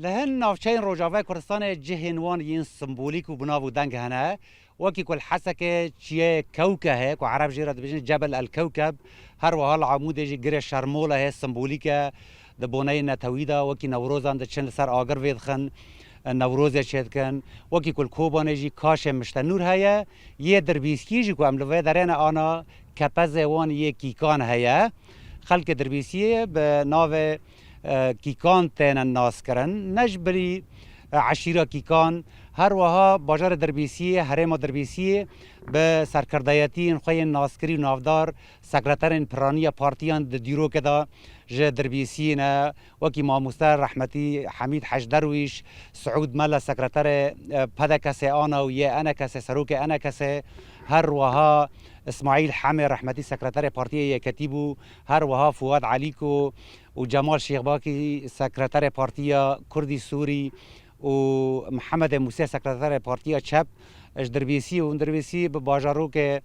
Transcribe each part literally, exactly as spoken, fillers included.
Li hin navçeyên Rojavayê Kurdistanê cihên wan yên simbolîk û bi nav û deng hene. Wekî ku li Hesekê çiyayê Kewke heye, ku Ereb jê re dibêjin Cebel el Kewkeb, her wiha li Amûdê jî Girê Şermole heye, simbolîk e. Di boneyên netewî de wekî Newrozan diçin li ser agir vê dixin, Newrozê çêdikin. Wekî ku li Kobanê jî Kaşê Miştenûr heye. Yê Dirbîskî jî ku em li vê derê ne ana kepezê wan yê Kîkan heye. Xelkê Dirbîsiyê bi navê, e, Kîkan têne naskirin. Ne ji bilî, e, eşîra Kîkan, her wiha bajarê Dirbîsiyê, herêma Dirbîsiyê bi serkirdayetiyên xwe yên naskirî û navdar, sekreterên piraniya partiyan di dîrokê de ji Dirbîsiyê ne, wekî mamoste rehmetî Hemîd Hec Derwîş, Siûd Mela sekreterê, e, P D K S ana û yê E N K S, serokê E N K S, her wiha Îsmaîl Hemê rehmetî sekreterê Partiyê Yeketî bû, her wiha Fuad Elîko û Cemal Şêxbakî sekreterê Partiya Kurdî Sûrî û Mihemedê Mûsê sekreterê Partiya Çep ji Dirbêsiyê û Dirbêsiyê bi bajarokê,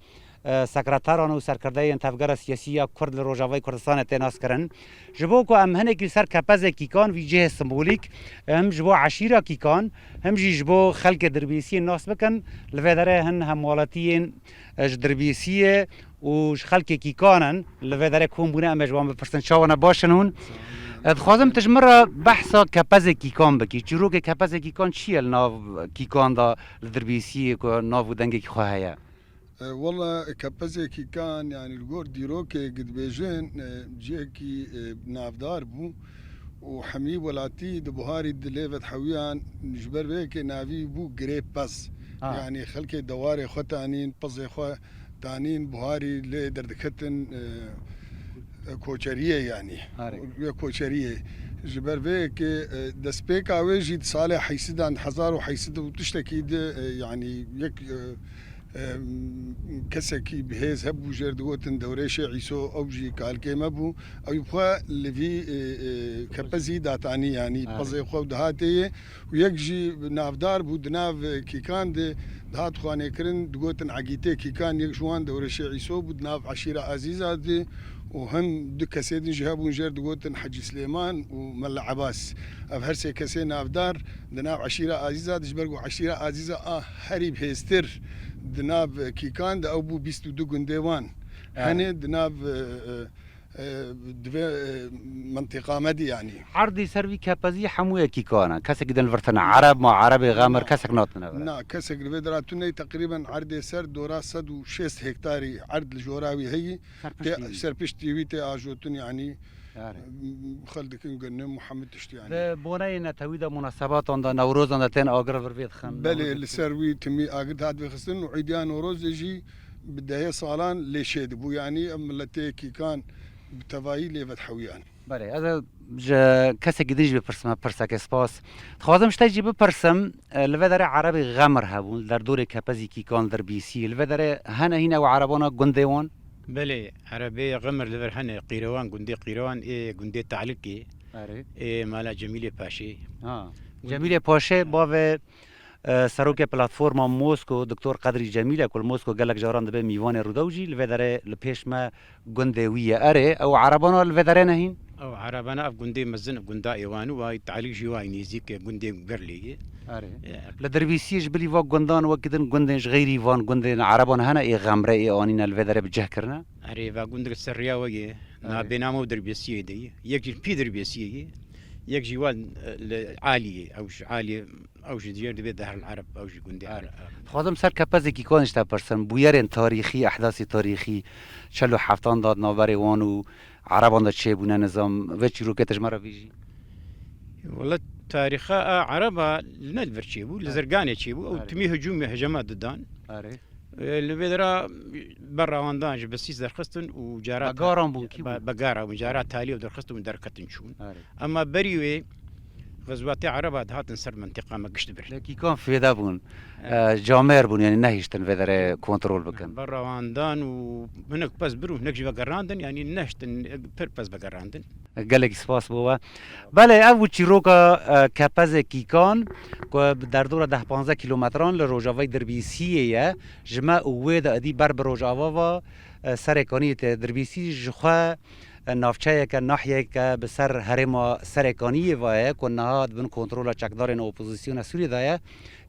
e, sekreteran û serkirdeyên tevgera siyasî ya Kurd li Rojavayê Kurdistanê tê naskirin. Ji bo ku em hinekî li ser kepezê Kîkan vî cihê simbolîk, hem ji bo eşîra Kîkan, hem jî ji bo xelkê Dirbêsiyê nas bikin, li vê derê hin hemwelatiyên, e, ji Dirbêsiyê û ji xelkê Kîkan in, li vê derê kom bûne, em ê ji wan bipirsin, çawa ne, baş in hûn? E, dixwazim tu ji min re behsa kepezê Kîkan bikî. Çîrokê kepezê Kîkan çi ye li nav Kîkan de, li Dirbêsiyê ku nav û dengekî xwe heye? E, wela kepezê Kîkan, yanî li gor dîrokê dibêjin, e, cihekî, e, navdar bû û hemî welatî di buharî dilê ve dihewiyan, ji ber vê yekê navî bû Girê Pez. Ha. Yanî xelkê dewarê xwe tanîn, pezê xwe tanîn, buharî lê derdiketin, e, e, koçeriyê yanî. Harika. Wê koçeriyê. Ji ber vê yekê, e, destpêka wê jî di salê heysidan, hezar û heysid û tiştekî de, e, yanî yek, e, e, kesekî bihêz hebû, jêr digotin Dewrêşê Îso, ew jî kalkê me bû. Ew xwe li vî, e, e, kepezî datanî, yanî, harika, pezê xwe û dihatê yê. Û yek jî navdar bû di nav, e, Kîkan de, dihat xwanêkirin, digotin Egîtê Kîkan, yek ji wan Dewrêşê Îso bû, di nav eşîra Azîza de û hin du kesê din jî hebûn, jêr digotin Hecî Silêman û Mela Ebas. Ev her sê kesê navdar di nav eşîra Azîza de, ji ber ku eşîra Azîza a herî bihêztir di nav Kîkan de, ew bû bîst û du gundê wan. Evet. Henê di nav, e, e, e, divê, e, mentiqa me dî, yanî. Erdî ser vî kepezî hemû yekî kana. Kesekî din li vir tune Ereb ma, Erebê xemir, na, kesek natine vir. Na, kesek li vê dira tune, teqrîben erdê ser dora sed û şêst hektarî erd li jora wî heyî. Ser piştî wî. Tê, ser piştî wî tê ajotin, yanî, are, xel dikin gunê Muhammed tiştî, yanî. Di boneyê netewî de, munasebatan de, Newrozan de tên agir vir vê dixin. Belê, li ser wî timî agir dihat vêxistin û îdiya Newrozê jî bi dehê salan lê çêdibû. Yanî ev miletê Kîkan bi tevayî lê vedihewiyan. Belê, ez ê ji kesekî din jî bipirsim, pirseke spas. Dixwazim ji te jî bipirsim, e, li vê derê Erebê xemir hebûn, li derdorê kepezî Kîkan, Dirbîsiyê. Li vê derê hene hîn ew Erebana gundê wan? Belê, Erebê xemir li vir hene, Qîrewan, gundê Qîrewan, ê gundê Talîkê, erê, ê mala Cemîlê Paşê. Ha. Gundê Cemîlê Paşê, ha, bavê, e, serokê platforma Mosko, Doktor Qedrî Cemîl e, ku li Mosko gelek caran dibe mîvanê Rûdaw jî, li vê derê li pêş me gundê wî ye. Erê, ew Erebana li vê derê ne hîn? Ew Erebana, ev gundê mezin, gunda êwan û wayî Talîk jî wayî nêzîk e, gundê Gerlê ye. Erê. E, li Dirbîsiyê ji bilî va gundan wekî din gundên ji xeyrî van gundên Ereban hene, ê xemre, ê anîne li vê derê bi cih kirine? Erê, va gund li ser riya we ye. Erê. Navbênama û Dirbêsiyê de ye. Yek jî pî Dirbêsiyê ye. Yek jî wan, e, li Aliyê, ew ji Aliyê, ew jî diyar dibe Dehr el Ereb, ew jî gundê Ereb. Dixwazim ser kepezê Kîkan ji te pirsim, bûyerên tarîxî, ehdasê tarîxî, çel û heftan de di navberê wan û Ereban de çêbûne, nizam, vê çîrokê tu ji me re bêjî? Wele tarîxa a Ereba ne li vir çêbû, li, erê, Zirganê çêbû. Ew, erê, timî hicûmê hicema didan. Erê. E, li vê dera berawandan ji Bisîs derxistin û cara, begaran bûn, kî bûn? Be-, begara bûn, cara talî û derxistin û derketin çûn. Erê. Ema berî wê xizwatê Ereba dihatin ser mentiqa me gişt bir. Lê Kîkan fêde bûn. Evet. E, camêr bûn, yanî nehiştin vê derê kontrol bikin. Berawandan û hinek pez bir û hinek jî vegerandin, yanî nehiştin pir pez vegerandin. Gelekî spas bo we. Belê, ev bû çîroka, e, kepezê Kîkan, ku bi derdora deh panzdeh kîlometran li rojavayê Dirbîsiyê ye. Ji me û wê de êdî ber bi rojava ve, e, serê kaniyê tê. Dirbîsî ji xwe, Navçeyeke, nahiyeke bi ser herêma Serê Kaniyê ve ye ku niha di bin kontrola çekdarên opozîsyona Sûriyê de ye.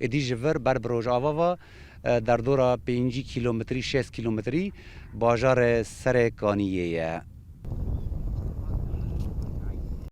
Êdî ji vir ber bi rojava ve, e, derdora pêncî kîlometrî, şêst kîlometrî bajarê Serê Kaniyê ye.